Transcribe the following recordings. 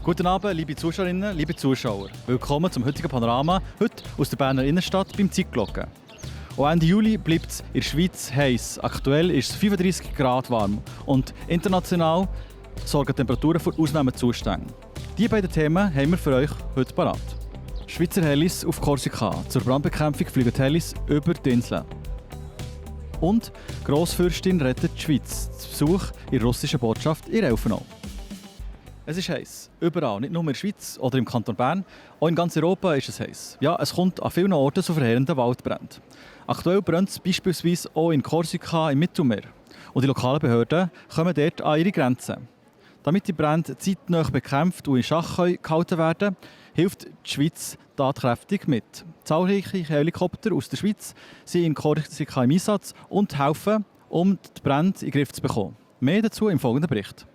Guten Abend, liebe Zuschauerinnen, liebe Zuschauer. Willkommen zum heutigen Panorama, heute aus der Berner Innenstadt beim Zeitglocken. Auch Ende Juli bleibt es in der Schweiz heiß. Aktuell ist es 35 Grad warm und international sorgen Temperaturen für Ausnahmezustände. Diese beiden Themen haben wir für euch heute parat. Schweizer Helis auf Korsika. Zur Brandbekämpfung fliegen Helis über die Insel. Und Grossfürstin rettet die Schweiz. Zu Besuch in der russischen Botschaft in Elfenau. Es ist heiß. Überall. Nicht nur in der Schweiz oder im Kanton Bern. Auch in ganz Europa ist es heiß. Ja, es kommt an vielen Orten zu verheerenden Waldbränden. Aktuell brennt es beispielsweise auch in Korsika im Mittelmeer. Und die lokalen Behörden kommen dort an ihre Grenzen. Damit die Brände zeitnah bekämpft und in Schach gehalten werden, hilft die Schweiz tatkräftig mit. Zahlreiche Helikopter aus der Schweiz sind in Korsika im Einsatz und helfen, um die Brände in den Griff zu bekommen. Mehr dazu im folgenden Bericht.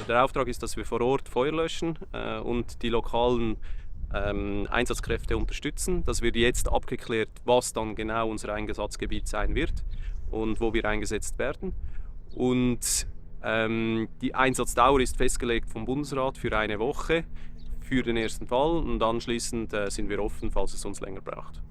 Der Auftrag ist, dass wir vor Ort Feuer löschen und die lokalen Einsatzkräfte unterstützen. Das wird jetzt abgeklärt, was dann genau unser Einsatzgebiet sein wird und wo wir eingesetzt werden. Und die Einsatzdauer ist festgelegt vom Bundesrat für eine Woche für den ersten Fall und anschließend sind wir offen, falls es uns länger braucht.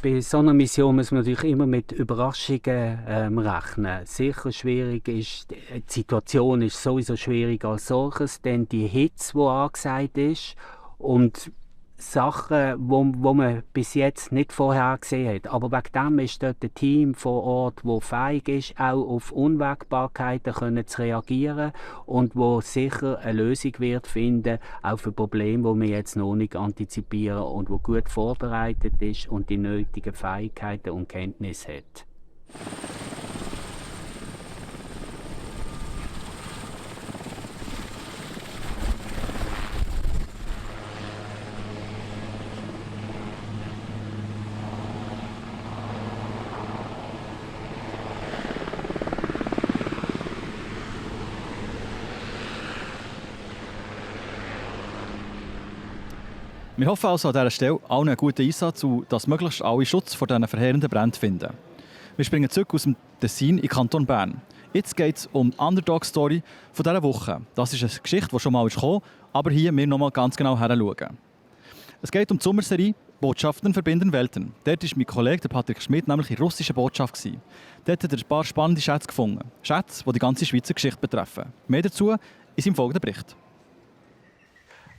Bei so einer Mission muss man natürlich immer mit Überraschungen rechnen. Sicher schwierig ist, die Situation ist sowieso schwierig als solches, denn die Hitze, die angesagt ist und Sachen, wo man bis jetzt nicht vorhergesehen hat. Aber wegen dem ist dort ein Team vor Ort, das fähig ist, auch auf Unwägbarkeiten zu reagieren und wo sicher eine Lösung wird finden, auch für Probleme, die wir jetzt noch nicht antizipieren und wo gut vorbereitet ist und die nötigen Fähigkeiten und Kenntnisse hat. Wir hoffen also an dieser Stelle allen einen guten Einsatz und dass möglichst alle Schutz vor diesen verheerenden Bränden finden. Wir springen zurück aus dem Tessin in den Kanton Bern. Jetzt geht es um die Underdog-Story dieser Woche. Das ist eine Geschichte, die schon mal gekommen ist, aber hier wir noch mal ganz genau hinschauen. Es geht um die Sommerserie «Botschaften verbinden Welten». Dort war mein Kollege Patrick Schmidt nämlich in der russischen Botschaft. Dort hat er ein paar spannende Schätze gefunden. Schätze, die die ganze Schweizer Geschichte betreffen. Mehr dazu in seinem folgenden Bericht.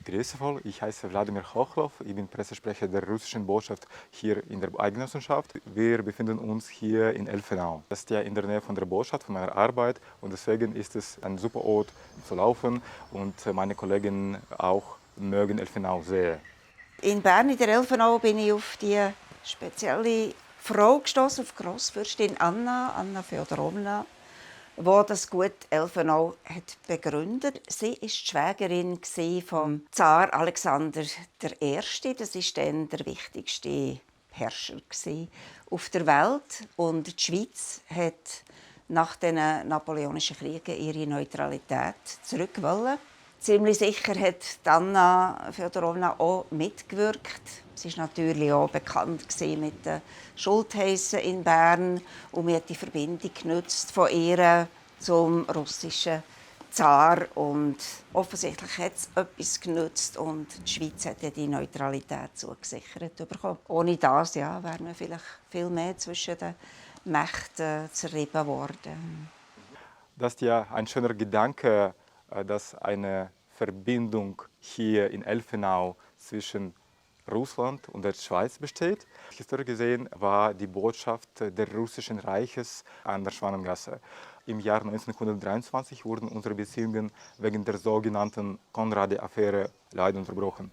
Grüße voll, ich heiße Wladimir Chochlow, ich bin Pressesprecher der russischen Botschaft hier in der Eidgenossenschaft. Wir befinden uns hier in Elfenau. Das ist ja in der Nähe von der Botschaft, von meiner Arbeit und deswegen ist es ein super Ort zu laufen und meine Kollegen auch mögen Elfenau sehr. In Bern, in der Elfenau, bin ich auf die spezielle Frau gestoßen, auf Grossfürstin Anna Feodorowna, die das Gut Elfenau hat begründet. Sie war die Schwägerin vom Zar Alexander I. Das war dann der wichtigste Herrscher auf der Welt. Und die Schweiz hat nach den Napoleonischen Kriegen ihre Neutralität zurückgewollen. Ziemlich sicher hat Anna Feodorowna auch mitgewirkt. Sie war natürlich auch bekannt mit den Schultheissen in Bern und man hat die Verbindung genutzt von ihr zum russischen Zar. Und offensichtlich hat es etwas genutzt und die Schweiz hat die Neutralität zugesichert bekommen. Ohne das wäre man vielleicht viel mehr zwischen den Mächten zerrieben worden. Das ist ja ein schöner Gedanke, dass eine Verbindung hier in Elfenau zwischen Russland und der Schweiz besteht. Historisch gesehen war die Botschaft des Russischen Reiches an der Schwanengasse. Im Jahr 1923 wurden unsere Beziehungen wegen der sogenannten Konradi-Affäre leider unterbrochen.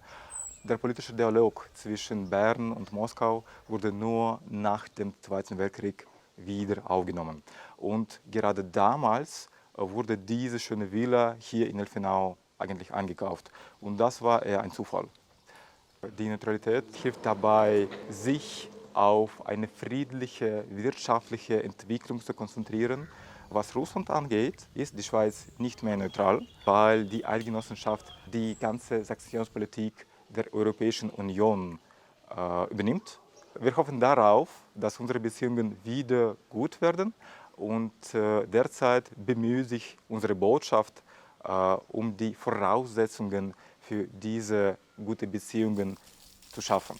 Der politische Dialog zwischen Bern und Moskau wurde nur nach dem Zweiten Weltkrieg wieder aufgenommen. Und gerade damals wurde diese schöne Villa hier in Elfenau eigentlich eingekauft. Und das war eher ein Zufall. Die Neutralität hilft dabei, sich auf eine friedliche wirtschaftliche Entwicklung zu konzentrieren. Was Russland angeht, ist die Schweiz nicht mehr neutral, weil die Eidgenossenschaft die ganze Sanktionspolitik der Europäischen Union übernimmt. Wir hoffen darauf, dass unsere Beziehungen wieder gut werden und derzeit bemüht sich unsere Botschaft um die Voraussetzungen für diese guten Beziehungen zu schaffen.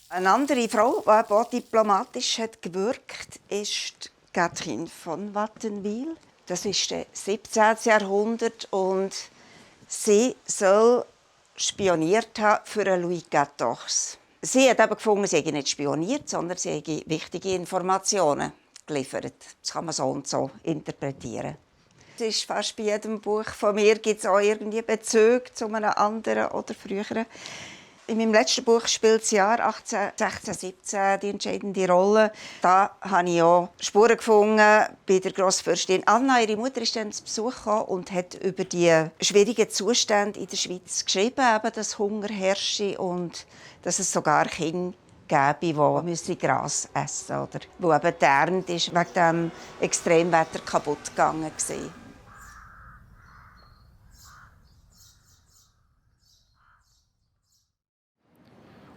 Eine andere Frau, die auch diplomatisch hat gewirkt, ist Catherine von Wattenwyl. Das ist das 17. Jahrhundert und sie soll spioniert haben für Louis XIV. Sie hat aber gefunden, sie hätte nicht spioniert, sondern sie hätte wichtige Informationen geliefert. Das kann man so und so interpretieren. Es ist fast bei jedem Buch von mir gibt es auch irgendwie Bezüge zu einem anderen oder früheren. In meinem letzten Buch spielt das Jahr 1816-17 die entscheidende Rolle. Da habe ich auch Spuren gefunden bei der Grossfürstin Anna. Ihre Mutter ist dann zu Besuch gekommen und hat über die schwierigen Zustände in der Schweiz geschrieben, eben, dass Hunger herrsche und dass es sogar Kinder gäbe, die Gras essen müssen. Oder wo eben die Ernte ist wegen dem Extremwetter kaputt gegangen war.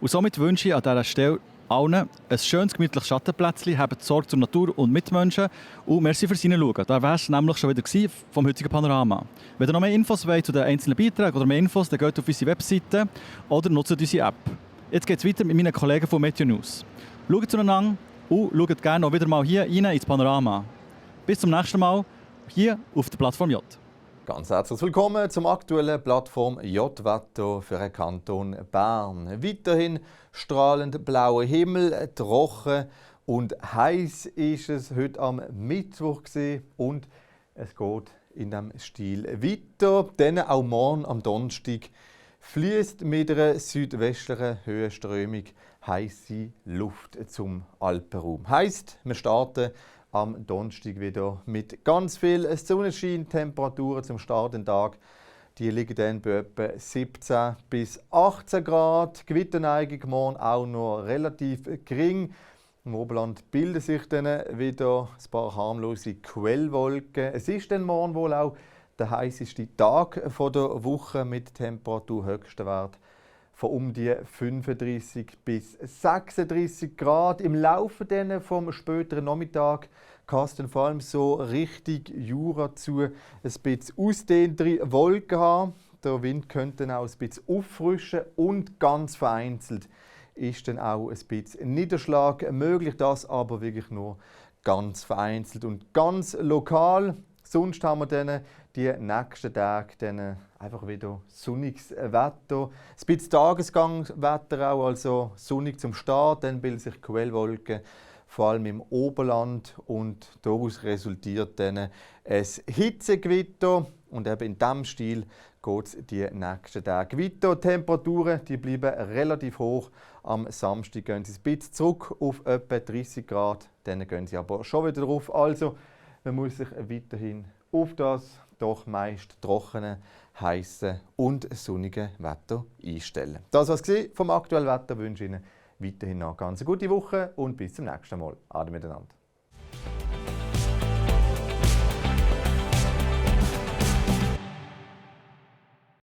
Und somit wünsche ich an dieser Stelle allen ein schönes, gemütliches Schattenplätzchen, habt Sorge zur Natur und Mitmenschen und merci fürs Hinschauen. Da war es nämlich schon wieder vom heutigen Panorama. Wenn ihr noch mehr Infos wollt zu den einzelnen Beiträgen oder mehr Infos, dann geht auf unsere Webseite oder nutzt unsere App. Jetzt geht es weiter mit meinen Kollegen von Meteo News. Schaut zueinander und schaut gerne auch wieder mal hier rein ins Panorama. Bis zum nächsten Mal hier auf der Plattform J. Ganz herzlich willkommen zum aktuellen Plattform J-Wetter für den Kanton Bern. Weiterhin strahlend blauer Himmel, trocken und heiß ist es heute am Mittwoch und es geht in diesem Stil weiter. Dann auch morgen am Donnerstag fließt mit einer südwestlichen Höhenströmung heiße Luft zum Alpenraum. Heisst, wir starten am Donnerstag wieder mit ganz viel Sonnenschein. Temperaturen zum Start den Tag die liegen dann bei etwa 17 bis 18 Grad. Gewitterneigung morgen auch noch relativ gering. Im Oberland bilden sich dann wieder ein paar harmlose Quellwolken. Es ist dann morgen wohl auch der heißeste Tag der Woche mit Temperaturhöchsten Wert von um die 35 bis 36 Grad. Im Laufe dann vom späteren Nachmittag kann es dann vor allem so richtig Jura zu ein bisschen ausdehntere Wolken haben. Der Wind könnte dann auch ein bisschen auffrischen und ganz vereinzelt ist dann auch ein bisschen Niederschlag möglich. Das aber wirklich nur ganz vereinzelt und ganz lokal. Sonst haben wir dann die nächsten Tage dann einfach wieder sonniges Wetter. Ein bisschen Tagesgangwetter auch, also sonnig zum Start, dann bilden sich Quellwolken, vor allem im Oberland. Und daraus resultiert dann ein Hitzegewitter. Und eben in diesem Stil geht es die nächsten Tage weiter. Die Temperaturen die bleiben relativ hoch. Am Samstag gehen sie ein bisschen zurück auf etwa 30 Grad. Dann gehen sie aber schon wieder drauf. Also man muss sich weiterhin auf das doch meist trockene, heiße und sonnige Wetter einstellen. Das war's vom aktuellen Wetter. Ich wünsche Ihnen weiterhin noch eine ganz gute Woche und bis zum nächsten Mal. Ade miteinander.